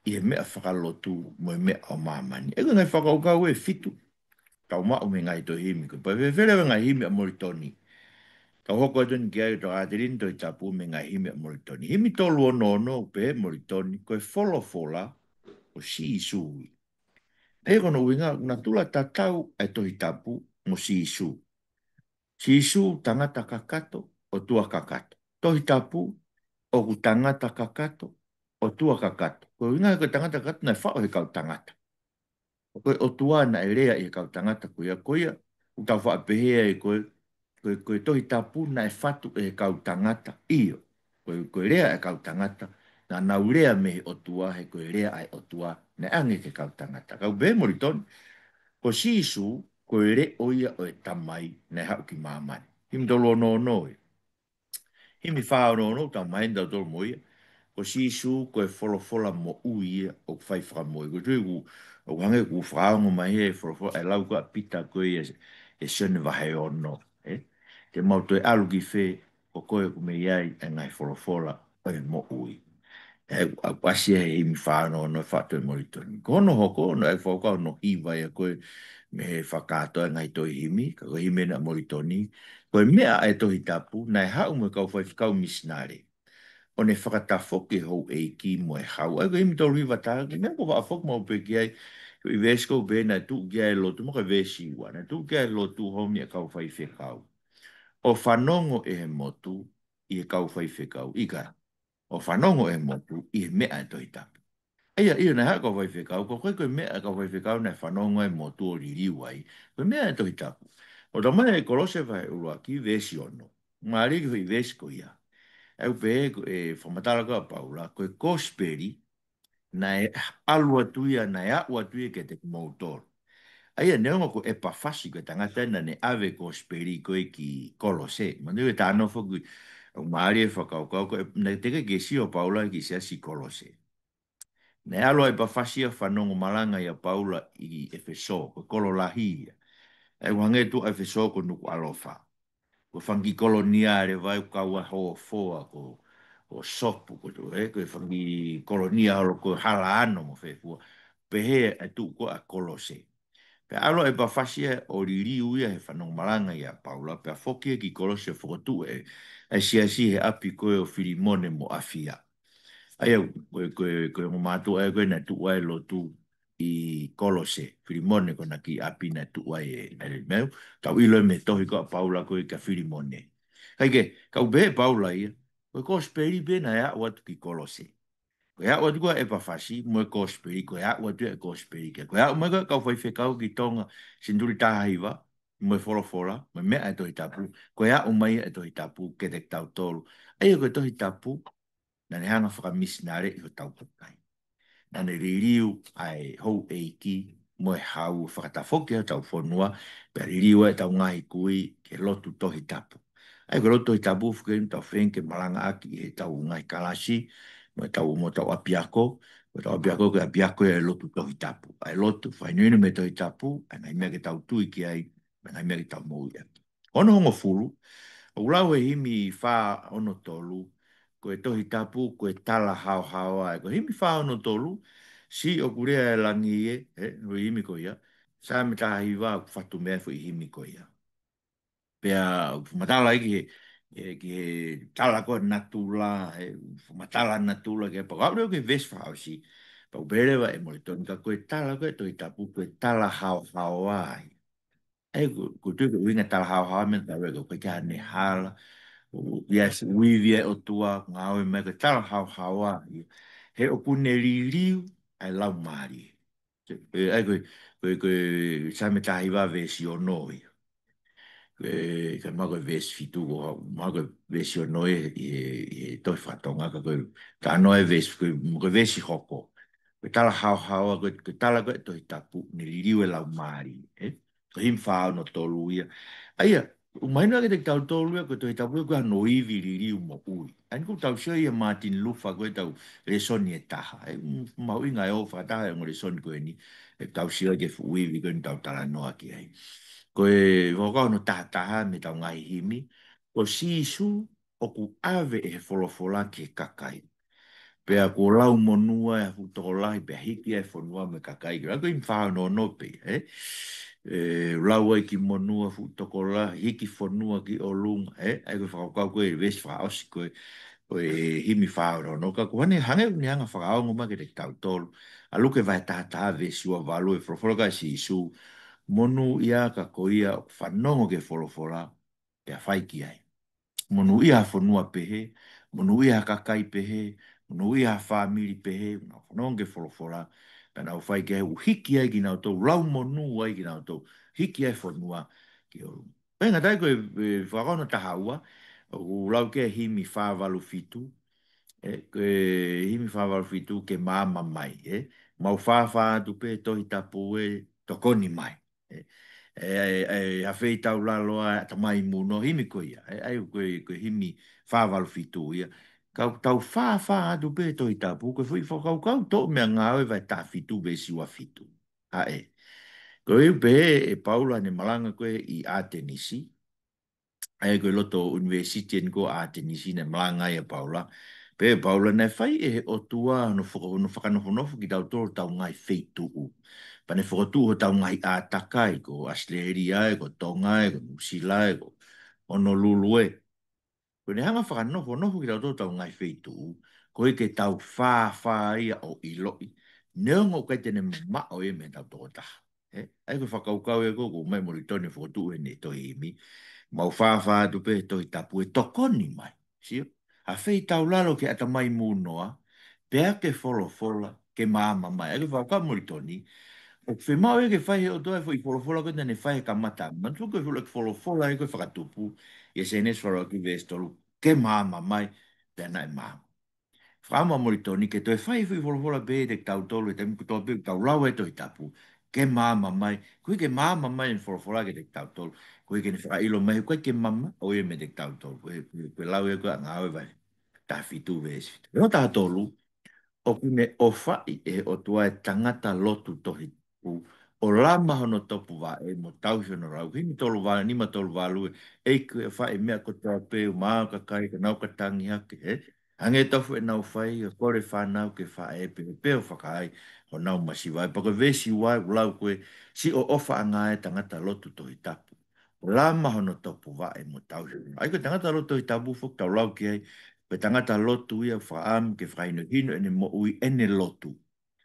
ʻi he meʻa fakalotu mo e meʻa ʻo māmani. ʻE ko e ngaahi fakakaukau ʻe fitu tau maʻu mei he ngaahi tohi himi. Ko e pau fēfē leva e ngaahi himi ʻa Molitoni. Tau hoko atu eni ki ai ʻo tau ʻāteliini Tohi Tapu mei he ngaahi himi ʻa Molitoni. Himi tolu ono ono ʻoku pehē ʻe Molitoni, ko e folofola ʻo Sīsū ia. ʻE ko hono ʻuhinga, ʻoku natula tatau ʻa e Tohi Tapu mo Sīsū. Sīsū tangata kakato, ʻOtua kakato. Tohi Tapu, ʻoku tangata kakato, ʻOtua kakato. Ko e ʻuhinga ko e tangata kakato naʻe faʻu ʻe he kau tangata. Ko e ʻOtua naʻe lea ʻi he kau tangata ko ia, ko ia, ʻoku tau faʻa pehē ai ko e, ko e, ko e Tohi Tapu naʻe fatu ʻe he kau tangata. ʻIo, ko e, ko e lea ʻa e kau tangata, naʻa nau lea mei he ʻOtua, he ko e lea ʻa e ʻOtua naʻe ʻange ki he kau tangata. Ka ʻoku pehē ʻe Molitoni, ko Sīsū, ko e leʻo ia ʻo e Tamai naʻe haʻu ki māmani. Himi tolu ono ono ia. Himi fā ono ono, tau maheni tautolu mo ia. Ko Sīsū, ko e folofola moʻui ia ʻoku fai fakamoʻui. Ko e tui ʻoku, ʻoku hangē ʻoku fakaongo mai he folofola, ʻe lau ko ē ʻa Pita ko ia ʻe Sione vahe ono. ʻE? Te mau toe ʻalu ki fē, ko koe ʻoku mei ai ʻa e ngaahi folofola ʻo e moʻui. ʻE, ʻa, ʻasi he himi fā ono ono ʻa e faʻu ʻe Molitoni. Ko hono hoko, ʻoku ʻikai fakakaukau hono hiva ia ko ē mei he fakakātoa e ngaahi tohi himi, ka ko e himi ena ʻa Molitoni. Ko e meʻa ʻa e Tohi Tapu, naʻe haʻu mo e kau faifekau misinale. ʻO ne fakatafoki e houʻeiki mo e hau. ʻA ia ko e himi tolu hiva taha, ko e meʻa ʻoku ou faʻa foki maʻu pē ki ai, ko e veesi ʻoku pehē naʻe tuʻu ki ai e lotu, mo e veesi ua, naʻe tuʻu ki ai e lotu homi ʻa e kau faifekau. ʻO fanongo ʻe he motu ʻi he kau faifekau. ʻIkai, ʻo fanongo ʻe he motu ʻi he meʻa ʻa e Tohi Tapu. ʻA ia, ʻio naʻe haʻu e kau faifekau, ka ʻoku ʻikai ko e meʻa ʻa e kau faifekau naʻe fanongo ai e motu ʻo liliu ai, ko e meʻa ʻa e Tohi Tapu. ʻOku tau maheni ʻi Kolose vahe ʻuluaki, veesi ono. Mālie e foʻi veesi ko ia. ʻOku pehē ko e fakamatala ko ē ʻa Paula, ko e kosipeli, naʻe ʻalu atu ia, naʻe aʻu atu ia kiate kimoutolu. ʻA ia, neongo ko ʻEpafasi ko e tangata naʻa ne ʻave e kosipeli ko ē ki Kolose. Manatuʻi e talanoa foki, ʻoku mālie e fakakaukau ko ē, naʻe teʻeki ke sio ʻa Paula ki he siasi Kolose. Naʻe ʻalu ʻa ʻEpafasi ʻo fanongo malanga ʻia Paula ʻi ʻEfesō, ko e kolo lahi ia. ʻOku hangē ʻe tuʻu ʻa ʻEfesō ko Nukuʻalofa. Ko e fanga kiʻi kolonia leva ʻoku kau ai e hofoa ko, ko Sopu, ko, ē, ko e fanga kiʻi kolonia holo ko Halaano mo fē fua. Pehē ʻa e tuʻu ko ē ʻa Kolose. Pea ʻalu ʻa ʻEpafasi ia ʻo liliu ia he fanongo malanga ʻia Paula, pea foki ia ki Kolose ʻo fokotuʻu e, ʻa e siasi he ʻapi ko ē ʻo Filimone mo Afia. ʻA ia, ko e, ko e, ko e ongo mātuʻa ia ko ē naʻe tuʻu ai e lotu ʻi Kolose, Filimone ko ʻena kiʻi ʻapi naʻe tuʻu ai e, e meʻa, tau ʻilo mei he tohi ko ē ʻa Paula ko ē kia Filimone. Kae kehe, ka ʻoku pehē ʻe Paula ia, ko e kosipeli pē naʻe aʻu atu ki Kolose. Ko e aʻu atu ko ē ʻa ʻEpafasi, mo e kosipeli, ko e aʻu atu ia e kosipeli ki ai. Ko e aʻu mai ko ē ʻa e kau faifekau ki Tonga, senituli taha hiva, mo e folofola, mo e meʻa ʻa e Tohi Tapu, ko e aʻu mai ʻa e Tohi Tapu kiate kitautolu. ʻA ia ko e Tohi Tapu, naʻa ne hanga ʻo fakamisinale ʻi hotau kakai. Naʻa ne liliu ʻa e houʻeiki mo e hau ʻo fakatafoki ʻa hotau fonua, pea liliu ʻa ʻetau ngaahi kui ki he lotu Tohi Tapu. ʻA ia ko e lotu Tohi Tapu foki eni ʻoku tau feinga ke malangaʻaki ʻi heʻetau ngaahi kalasi, mo ʻetau, mo ʻetau ʻapiako, mo ʻetau ʻapiako ko e ʻapiako ia ʻo e lotu Tohi Tapu. ʻA e lotu, fakahinohino mei he Tohi Tapu, ʻa e ngaahi meʻa ke tau tui ki ai, mo e ngaahi meʻa ke tau moʻui ʻaki. Hono hongofulu, ʻoku lau he himi fā ono tolu, ko e Tohi Tapu, ko e tala haohaoa. Ko e himi fā ono tolu, Siʻi ʻoku lea ʻa e langi ē, ē, ko e himi ko ia. Saame taha hiva ʻoku fatu mei ai e foʻi himi ko ia. Pea ʻoku fakamatala ai ki he, ē, ki he tala ko ē natula, ē, fakamatala natula ki he pau. Aʻu leva ki he veesi fakaʻosi, pau pē leva ʻe Molitoni ka ko e tala ko ē Tohi Tapu, ko e tala haohaoa ia. ʻA ia, ko, ko e tui ko e ʻuhinga tala haohaoa meʻa tau ʻeke, ko e ʻikai ke ʻi ai hano hala, ʻoku ʻi ai e fuʻu ivi ʻa e ʻOtua, ngāue mai ko e tala haohaoa ia. He ʻoku ne liliu ʻa e laumālie. ʻE, ʻa ia ko e, ko e, ko e Saame taha hiva veesi ono ia. Ko e, ka mahalo ko e veesi fitu ko, mahalo ko e veesi ono ia, ʻi he, ʻi he tohi faka-Tonga ka ko e, ka ʻi ai e veesi, ko e, ko e veesi hoko. Ko e tala haohaoa, ko e, ko e tala ko ē Tohi Tapu, ne liliu e laumālie, ē? Ko e himi fā ono tolu ia. ʻA ia, ʻoku mahino kiate kitautolu ia, ko e Tohi Tapu ia, ʻoku ʻi ai hano ivi liliu moʻui. ʻA ia ʻoku tau sio ia Martin Luther ko ʻetau lēsoni ʻe taha. ʻE, m-, mahuʻinga ʻo fakataha e ongo lēsoni ko eni, ʻe tau sio ki he fuʻu ivi ko eni ʻoku tau talanoa ki ai. Ko e fakakaukau hono taha taha mei heʻetau ngaahi himi, ko Sīsū ʻoku ʻave ʻe he folofola ki he kakai. Pea kuo lau monū ʻa e fuʻu tokolahi, pea hiki ʻa e fonua mo e kakai. Ko e himi fā ono ono pē, ē? ʻE, lau ai ki monū ʻa e fuʻu tokolahi, hiki fonua ki ʻolunga, ē? ʻA ia ko e fakakaukau ko ē veesi fakaʻosi ko ē, ko e himi fā ono ono. Ka ʻoku ne hanga, ne hanga ʻo fakaongo mai kiate kitautolu. ʻA Luke vahe taha taha veesi ua valu ʻa e folofola ko ē ʻa Sīsū. Monūʻia ka ko ia ʻoku fanongo ki he folofola, pea fai ki ai. Monūʻia ha fonua pehē, monūʻia ha kakai pehē, monūʻia ha fāmili pehē, ʻoku nau fanongo ki he folofola, Pea nau fai ki ai ʻo hiki ai kinautolu, lau monū ai kinautolu, hiki ai fonua ki ʻolunga. Pea ngata ai ko e, e fakakono taha ua, ʻoku lau ki ai himi fā valu fitu, ʻe, ko e himi fā valu fitu ke maama mai, ʻe, mau fāfā atu pē Tohi Tapu ʻe tokoni mai. ʻE, ʻe, ʻe, ʻe, ha feitaulalo ʻa e ʻatamai mūnoa, himi ko ia. ʻE, ʻa ia ko e, ko e himi fā valu fitu ia. Kau tau fāfā atu pē Tohi Tapu, ko e foʻi fakakaukau toʻo mei he Ngāue vahe taha fitu veesi ua fitu. ʻA ē. Ko e pehē ʻe Paula ʻene malanga ko ē ʻi ʻAtenisi, ʻa ia ko e loto ʻunivēsiti eni ko ʻAtenisi naʻe malanga ai ʻa Paula. Pehē ʻe Paula naʻe fai ʻe he ʻOtua hono faka-, hono fakanofonofo kitautolu ʻi hotau ngaahi feituʻu. Pea ne fokotuʻu hotau ngaahi ʻātakai ko ʻAositelēlia ē, ko Tonga ē, ko Nuʻusila ē, ko Honolulu ē. Ko ʻene hanga ʻo fakanofonofo kitautolu ʻi hotau ngaahi feituʻu, koeʻuhi ke tau fāfā ia ʻo ʻiloʻi. Neongo ʻoku ʻikai te ne mamaʻo ia meiate kitautolu taha. ʻE, ʻa ia ko e fakakaukau ē ko ē ʻoku ʻomai ʻe Molitoni ʻo fokotuʻu ʻi heʻene tohi himi. Mau fāfā atu pē Tohi Tapu ʻe tokoni mai. Sio? Ha feitaulalo ki he ʻatamai mūnoa, pea ke folofola ke maama mai. ʻA ia ko e fakakaukau ʻa Molitoni, ʻoku fiemaʻu ia ke fai ʻe he ʻOtua e foʻi folofola ko ē naʻa ne fai he kamata. Manatuʻi ko e folo-, folofola ē ko ē ʻa e Fakatupu, ʻia Sēnesi valu ʻuluaki veesi tolu, ke maama mai, pea naʻe maama. Fakaʻamu ʻa Molitoni ke toe fai e foʻi folofola pehē kiate kitautolu he taimi kotoa pē ʻoku tau lau ai e Tohi Tapu, ke maama mai, koeʻuhi ke maama mai ʻene folofola kiate kitautolu, koeʻuhi ke ne fakaʻilo mai, ʻoku ʻikai ke mamaʻo ia meiate kitautolu, ko e, ko e, ko e lau ē ko ē ʻa Ngāue vahe taha fitu veesi fitu. Ko e taha tolu, ʻoku ne ʻofaʻi ʻe he ʻOtua e tangata lotu Tohi Tapu, ʻo lama hono topuvaʻe mo tauhi hono lau. Himi tolu valu, nima tolu valu ē, ʻEiki ʻofaʻi e meʻa kotoa pē, ʻumaʻā ʻa e kakai, ka nau ka tangi hake, ē? Hangē tofu ʻenau fai, ʻo kole fānau ke faʻē, pea pea ʻo fakaai honau masiva. Pea ko e veesi ua ʻoku lau ko ē, siʻo ʻofaʻanga e tangata lotu Tohi Tapu, ʻo lama hono topuvaʻe mo tauhi hono lau. ʻA ia ko e tangata lotu Tohi Tapu foki ʻoku tau lau ki ai, ko e tangata lotu ia ʻoku fakaʻamu ke fakahinohino ʻene moʻui ʻene lotu.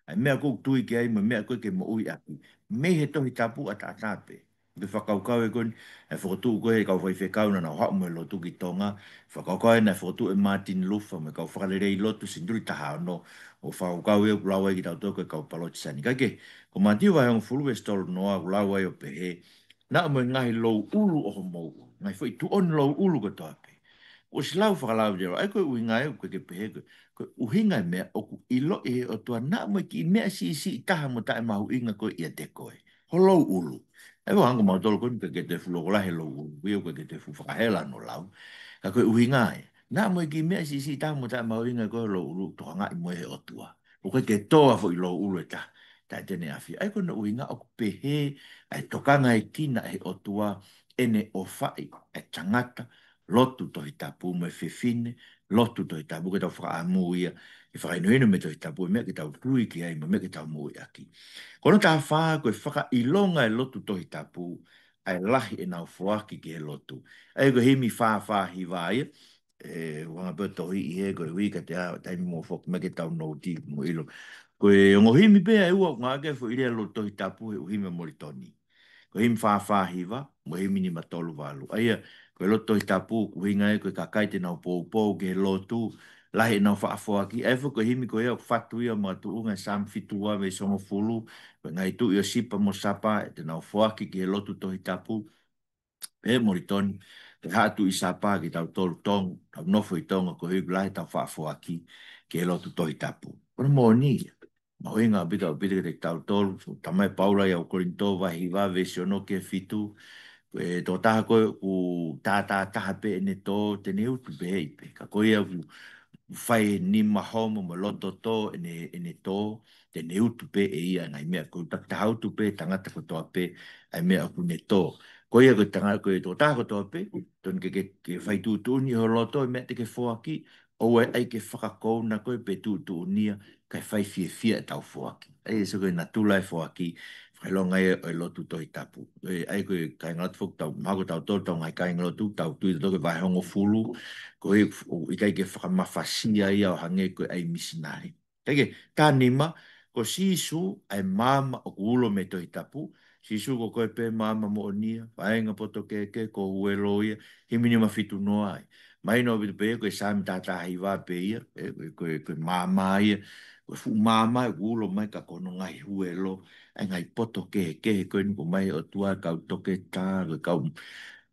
ʻA e meʻa ʻoku tui ki ai mo e meʻa ʻoku ʻikai ke moʻui ʻaki, mei he Tohi Tapu ʻataʻatā pē. Ko e fakakaukau ē ko eni, ʻa e fokotuʻu ko ē ʻe he kau faifekau naʻa nau haʻu mo e lotu ki Tonga, fakakaukau ē naʻe fokotuʻu ʻe Martin Luther mo e kau fakalelei lotu senituli taha ono, ʻo fakakaukau ē ʻoku lau ai kitautolu ko e kau Palotisani. Kae kehe, ko Mātiu vahe hongofulu veesi tolu noa ʻoku lau ai ʻo pehē, naʻa mo e ngaahi louʻulu ʻo homou, ngaahi foʻi tuʻoni louʻulu kotoa pē. ʻOsi lau fakalautelau, ʻa ia ko e ʻuhinga ē ʻoku ke pehē ko ē, ko e ʻuhinga e meʻa ʻoku ʻiloʻi ʻe he ʻOtua naʻa mo e kiʻi meʻa siʻisiʻi taha mo taʻemahuʻinga ko ē ʻiate koe. Ho louʻulu. ʻE ʻoua hangē ko mautolu ko eni ʻoku ʻikai ke toe fuʻu loko lahi e louʻulu, ʻio ʻoku ʻikai ke toe fuʻu fakahela hono lau. Ka ko e ʻuhinga ē, naʻa mo e kiʻi meʻa siʻisiʻi taha mo taʻemahuʻinga ko ē ho louʻulu, tokangaʻi mo e he ʻOtua. ʻOku ʻikai ke tō ha foʻi louʻulu ʻe taha, taʻe te ne ʻafio. ʻA ia ko hono ʻuhinga ʻoku pehē ʻa e tokangaekina ʻe he ʻOtua ʻene ʻofaʻi ʻa e tangata lotu Tohi Tapu mo e fefine lotu Tohi Tapu, ke tau fakaʻamu ia ke fakahinohino mei he Tohi Tapu e meʻa ke tau tui ki ai mo e meʻa ke tau moʻui ʻaki. Ko hono taha fā, ko e fakaʻilonga e lotu Tohi Tapu ʻa e lahi ʻenau foaki ki he lotu. ʻA ia ko e himi fā fā hiva ia, ʻe, ʻoua ngā pē ʻo tohiʻi he ko e uike te a, taimi mo foki mai ke tau nouti mo ʻilo. Ko e ongo himi pē ʻe ua ʻoku ngāueʻaki e foʻi lea lotu Tohi Tapu he ʻū himi ʻa Molitoni. Ko e himi fā fā hiva, mo e himi nima tolu valu. ʻA ia, ko e lotu Tohi Tapu, ko e ʻuhinga ē, ko e kakai te nau poupou ki he lotu, lahi ʻenau faʻa foaki. ʻA ia foki ko e himi ko ia ʻoku fatu ia mo e tuʻunga ʻi he Saame fitu ua veesi hongofulu, ko e ngaahi tuʻi ʻo Sipa mo Sapa, ʻe te nau foaki ki he lotu Tohi Tapu. Pehē ʻe Molitoni, ko e haʻa tuʻi Sapa kitautolu Tonga, tau nofo ʻi Tonga koeʻuhi ʻoku lahi ʻetau faʻa foaki ki he lotu Tohi Tapu. Ko hono moʻoni ia. Mahuʻinga ʻaupito, ʻaupito kiate kitautolu, talamai ʻe Paula ʻi he ʻū Kolinitō vahe hiva veesi ono ki he fitu, ko e tokotaha ko ē ʻoku tātātaha pē ʻene tō, te ne utu pē ʻi pē. Ka ko ia ʻoku fai e nima homo mo e loto tō ʻene, ʻene tō, te ne utu pē ʻe ia e ngaahi meʻa, ko e taki taha utu pē tangata kotoa pē ʻa e meʻa ʻoku ne tō. Ko ia ko e tanga-, ko e tokotaha kotoa pē, tonu ke, ke, ke fai tuʻutuʻuni ho loto e meʻa te ke foaki, ʻoua ʻe ʻai ke fakakouna koe pe tuʻutuʻunia, kae fai fiefia ʻetau foaki. ʻA ia, so ko e natula e foaki, fakaʻilonga ia ʻo e lotu Tohi Tapu. ʻE, ʻa ia ko e kāingalotu foki tau, mahalo ko tautolu tau ngaahi kāingalotu, tau tui tautolu ki he vahe hongofulu, koeʻuhi ʻoku ʻikai ke fakamafasia ia ʻo hangē ko e ʻai misinale. Kae kehe, taha nima, ko Sīsū ʻa e maama ʻoku ulo mei he Tohi Tapu, Sīsū ko koe pē maama moʻonia, vaenga poto kehekehe, ko ho huelo ia, himi nima fitu noa ai. Mahino ʻaupito pē ia ko e Saame taha taha hiva pē ia, ē, ko e, ko e, ko e maama ia, ko e fuʻu maama ʻoku ulo mai ka ko hono ngaahi huelo, ʻa e ngaahi poto kehekehe ko eni ʻoku ʻomai ʻe he ʻOtua, kau toketā, ko e kau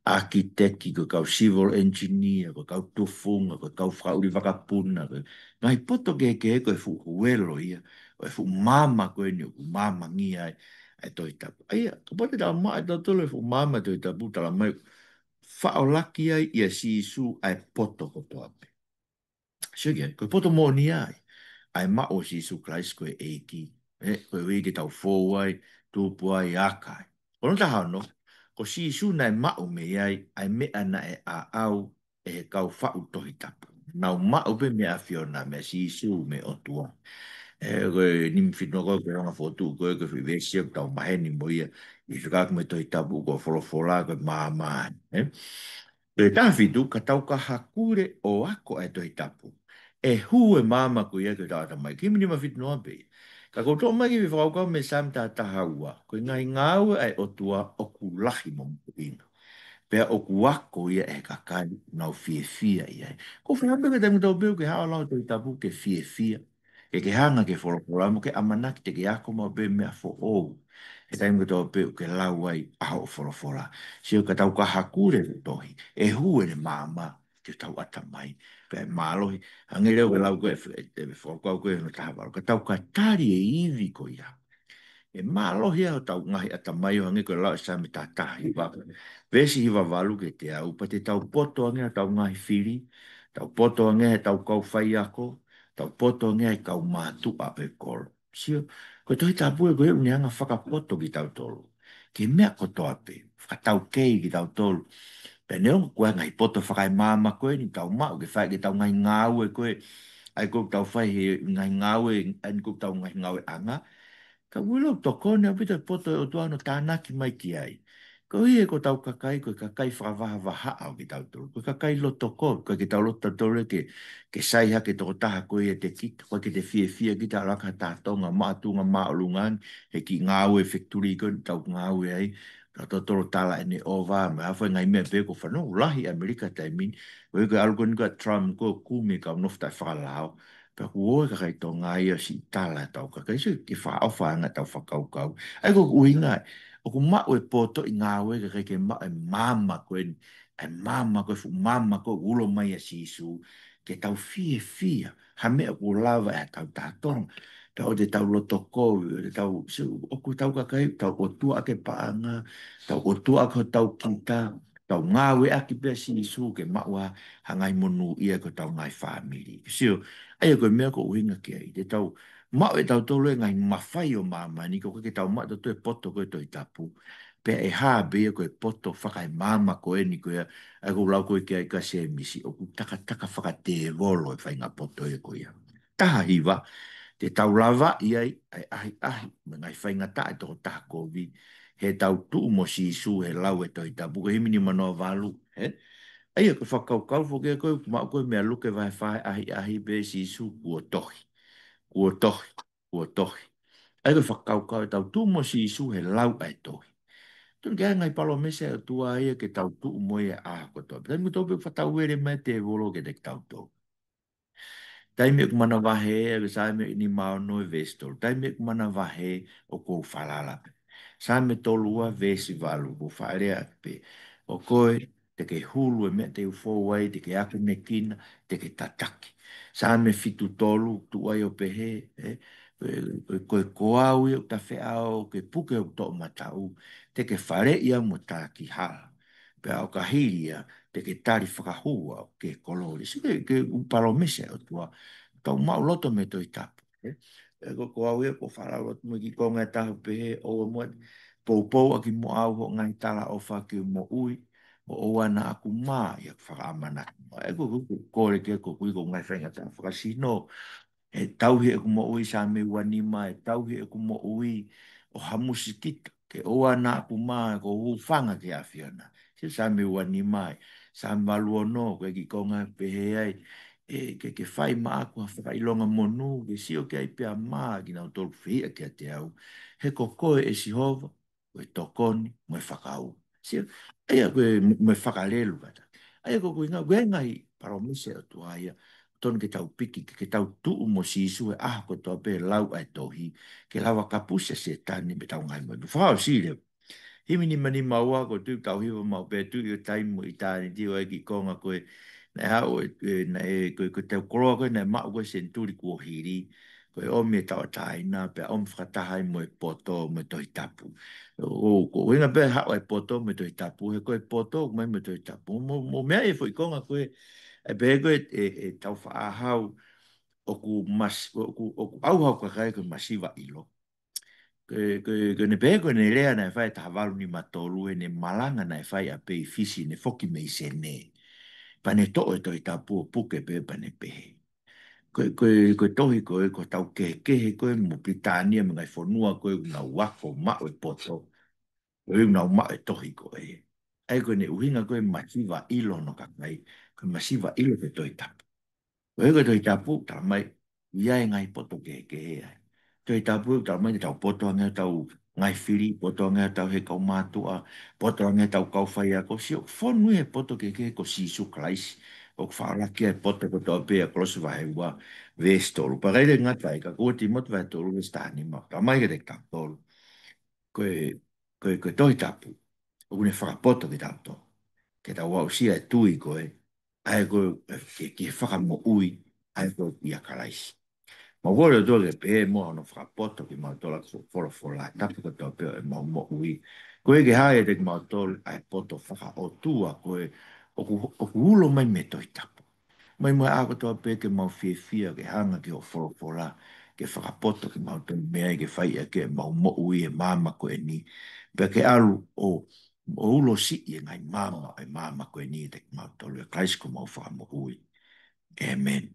ʻākiteki, ko e kau civil engineer, ko e kau tufunga, ko e kau fakaʻuli vakapuna, ko e ngaahi poto kehekehe ko e fuʻu huelo ia, ko e fuʻu maama ko eni ʻoku maamangia ai ʻa e Tohi Tapu. ʻA ia, kapau te tau maʻu ʻe tautolu e fuʻu maama ʻo e Tohi Tapu, talamai faʻolaki ai ʻia Sīsū ʻa e poto kotoa pē. Sio ki ai, ko e poto moʻoni ia ʻa e maʻu ʻo Sīsū Kalaisi ko e ʻEiki. Ē, ko e ʻuhi ke tau fou ai, tupu ai, aka ai. Ko hono taha ono, ko Sīsū naʻe maʻu mei ai ʻa e meʻa naʻe ʻaʻau ʻe he kau faʻu Tohi Tapu. Nau maʻu pē mei he ʻAfiona, mei Sīsū, mei he ʻOtua. Ē, ko e nima fitu noa ko e, ko e anga fotu ko e, ko e foʻi veesi ʻoku tau maheni mo ia ʻi he fekauʻaki mo e Tohi Tapu, ko e folofola, ko e maama, ē? Ko e taha fitu, ka tau ka hakule ʻo ako ʻa e Tohi Tapu, ʻe hū e maama ko ia ki hotau ʻatamai. Ki he nima fitu noa pē. Ka ʻoku ou toʻo mai ki he fakakaukau mei he Saame taha taha ua, ko e ngaahi ngāue ʻa e ʻOtua ʻoku lahi mo mahuʻinga. Pea ʻoku ako ia ʻe he kakai ʻoku nau fiefia ʻi ai. ʻOku ou fakaʻamu pē ko e taimi kotoa pē ʻoku ke haʻu ʻo lau e Tohi Tapu ke fiefia. Ke ke hanga ki he folofola mo ke ʻamanaki te ke ako maʻu pē meʻa foʻou he taimi kotoa pē ʻoku ke lau ai ʻa hoʻo folofola. Sio, ka tau ka hakule e tohi, ʻe hū ʻene maama ki hotau ʻatamai. Pea ʻe mālohi, hangē leva ko e lau ko e, e, e fakakaukau ko e hono taha valu, ka tau ka tali e ivi ko ia. ʻE mālohi ai hotau ngaahi ʻatamai ʻo hangē ko e lau ʻa e Saame taha taha hiva, veesi hiva valu ki he teau, pea te tau poto ange ʻi hotau ngaahi fili, tau poto ange ʻi heʻetau kau faiako, tau poto ange ʻi he kau mātuʻa ʻo e kolo. Sio, ko e Tohi Tapu ē ko ē ʻoku ne hanga ʻo fakapoto kitautolu ki he meʻa kotoa pē, fakataukei kitautolu. Pea neongo ko e ngaahi poto fakaemaama ko eni ʻoku tau maʻu ke fai ki heʻetau ngaahi ngāue ko ē, ʻa ia ʻoku tau fai he ngaahi ngāue, ʻa ia ʻoku tau ngaahi ngāueʻanga. Ka ʻoku ou ʻilo ʻoku tokoni ʻaupito e poto ʻo e ʻOtua hono tānaki mai ki ai. Koeʻuhi he ko hotau kakai, ko e kakai fakavahavahaʻa ʻoku kitautolu. Ko e kakai loto kovi, ʻoku ʻikai ke tau loto tautolu ke, ke sai hake e tokotaha ko ia ʻiate kita, ʻoku ʻikai ke te fiefia kita ʻo laka ha taha Tonga, maʻa Tuʻa Māʻolunga ange, he kiʻi ngāue fekitulī ko ē ʻoku tau ngāue ai, ka totolo tala ʻene ʻova, mo e hā fua e ngaahi meʻa pē ʻoku fanongo lahi ʻi ʻAmelika he taimi ni, koeʻuhi ko e ʻalu ko eni ko ē ʻa Trump ko ē ʻo kumi e kau nofo taʻefakalao, pea kuo ō e kakai Tonga ia ʻo siʻi tala ʻetau kakai, sio ki he fakaʻofoʻofa ange ʻetau fakakaukau. ʻA ia ko e ʻuhinga, ʻoku maʻu e poto ʻi he ngāue kae ʻikai ke maʻu e maama ko eni, ʻa e maama ko e fuʻu maama ko ē ʻoku ulo mai ʻia Sīsū, ke tau fiefia ha meʻa kuo lava ʻe ha taha Tonga. Pea ʻoua te tau loto kovi, ʻoua te tau, sio, ʻoku tau kakai, tau ʻotua ʻaki e paʻanga, tau ʻotua ʻaki hotau kita, tau ngāueʻaki pē ʻa Sīsū ke maʻu ha, ha ngaahi monūʻia ki hotau ngaahi fāmili. Sio, ʻa ia ko e meʻa ʻoku ou ʻuhinga ki ai. Te tau maʻu ʻe tautolu e ngaahi mafai ʻo māmani, ka ʻoku ʻikai ke tau maʻu ʻe tautolu e poto ko ē ʻo e Tohi Tapu. Pea ʻe hā pē ia ko e poto fakaemaama ko eni ko ia, ʻa ia ʻoku ou lau ko ē ki ai kia Sēmisi, ʻoku takataka fakatēvolo e faʻahinga poto ia ko ia. Taha hiva, te tau lavaʻi ai ʻa e ʻahiʻahi mo e ngaahi faingataʻa ʻa e tokotaha kovi, heʻetau tuʻu mo Sīsū he lau e Tohi Tapu, ko e himi nima noa valu, ē? ʻA ia ko e fakakaukau foki ia ko ē ʻoku maʻu ko ē meia Luke vahe fā, ʻahiʻahi pē Sīsū, kuo tohi. Kuo tohi, kuo tohi. ʻA ia ko e fakakaukau ʻetau tuʻu mo Sīsū he lau ʻa e tohi. Tonu ke ʻi ai e ngaahi palōmesi ʻa e ʻOtua ia ke tau tuʻu mo ia he ʻaho kotoa. Taimi kotoa pē ʻoku fakatauele mai e tēvolo kiate kitautolu. Taimi ʻoku manavahē ai, ko e Saame nima ono e veesi tolu. Taimi ʻoku manavahē, ʻoku ou falala pē. Saame tolu ua veesi valu, ʻoku ou faʻa lea atu pē. ʻO koe, te ke hulu he meʻa te u fou ai, te ke akonekina, te ke tataki. Saame fitu tolu, tuʻu ai ʻo pehē, ē, ko e, ko e, ko au ia ʻoku tafeʻao, ke puke hoku toʻomataʻu, te ke faleʻi au mo taki hala. Pea ʻo ka hili ia, te ke tali fakahū au ki he kolōlia. Sio ki he, ki he ʻū palōmesi ʻa e ʻOtua, tau maʻuloto mei he Tohi Tapu, ē? Ē, ko, ko au ia, ʻoku ou falala atu mo e kiʻi konga ʻe taha ʻoku pehē, ʻoua muʻa, poupou ʻaki mo au hoʻo ngaahi talaʻofa ki hoʻo moʻui, ʻo ʻoua naʻa ku mā ʻi heʻeku fakaʻamanaki mai. Ē, ko, ko, ko, kole ke ko kui ko e ngaahi faingataʻa fakasino. ʻE tauhi ʻeku moʻui, Saame ua nima, ʻe tauhi ʻeku moʻui ʻo hamusi kita, ke ʻoua naʻa ku mā, ʻoku ou hūfanga ki he ʻAfiona. Sio Saame ua nima, ē, Saame valu ono, ko e kiʻi konga pehē ai, ē, ke, ke fai maʻaku ha fakaʻilonga monū, ke sio ki ai pea mā kinautolu ʻoku fehiʻa kiate au. He ko koe ʻe Sihova, ko e tokoni mo e fakaū. Sio, ʻa ia ko e mo e fakalelu kātaki. ʻA ia ko e ʻuhinga, ko e ngaahi palōmesi ʻa e ʻOtua ia, tonu ke tau piki, ke, ke tau tuʻu mo Sīsū he ʻaho kotoa pē ʻe lau ʻa e tohi, ke lava kapusi ʻa Sētane mei heʻetau ngaahi moʻui. Fakaʻosi leva. Himi nimanima ua, ʻoku ou tui ʻoku tau hiva maʻu pē, Tuʻi ʻo e Taimi mo ʻItāniti, ʻo e kiʻi konga ko ē naʻe haʻu ʻe, ʻe, naʻe, ko e, ko e tau koloa ko ē naʻe maʻu ko ē senituli kuo hili, ko e ʻomi e tauʻatāina, pea ʻomi fakataha ai mo e poto, mo e Tohi Tapu. ʻO, ʻo, ko e ʻuhinga pē haʻu e poto mo e Tohi Tapu, he ko e poto, ʻoku ʻomai mo e Tohi Tapu. Mo, mo meʻa e foʻi konga ko ē, ʻe pehē ko ē, ʻe, ʻe tau faʻa hau, ʻoku mas-, ʻoku, ʻoku ʻauha ʻo e kakai ko e masiva ʻilo. Ko e, ko e, ko ʻene pehē ko ʻene lea naʻe fai ʻe taha valu nima tolu, ʻene malanga naʻe fai ʻapē ʻi Fisi, ne foki mei Senē. Pea ne toʻo e Tohi Tapu ʻo puke pē pea ne pehē. Ko e, ko e, ko e tohi ko ē, ko hotau kehekehe ko ē mo Pilitānia mo e ngaahi fonua ko ē ʻoku nau ako maʻu e poto, ko ē ʻoku nau maʻu e tohi ko ē. ʻA ia ko ʻene ʻuhinga ko e masiva ʻilo hono kakai, ko e masiva ʻilo ki he Tohi Tapu. Ko e, ko e Tohi Tapu, talamai, ʻoku ʻi ai e ngaahi poto kehekehe ai. Tohi Tapu, talamai ke tau poto ange hotau ngaahi fili, poto ange hotau heka mātuʻa, poto ange hotau kau faiako, sio, fonu he poto kehekehe ko Sīsū Kalaisi. ʻOku fakalaka e poto kotoa pē ʻia Kolose vahe ua, veesi tolu. Pea ʻikai ke ngata ai, ka ko Tīmote vahe tolu, veesi taha nima, talamai kiate kitautolu. Ko e, ko e, ko e Tohi Tapu, ʻoku ne fakapoto kitautolu. Ke tau aʻusia e tui ko ē, ʻa ia ko e, ke, ke fakamoʻui, ʻa ia ko e ʻia Kalaisi. Mau kole ʻOtua ke pehē muʻa hono fakapoto kimautolu ʻaki ho folofola, tapu kotoa pē ʻo ʻemau moʻui. Ko e ke hā ʻiate kimautolu ʻa e poto fakaʻotua ko ē ʻoku, ʻoku ulo mai mei he Tohi Tapu. Mai mo e ʻaho kotoa pē ke mau fiefia ke hanga ki hoʻo folofola, ke fakapoto kimautolu mei ai ke fai ʻaki ʻemau moʻui he māmani ko eni. Pea ke ʻalu ʻo, ʻo ulo siʻi e ngaahi maama ʻo e māmani ko eni ʻiate kimautolu, ʻia Kalaisi ko homau fakamoʻui. ʻĒmeni.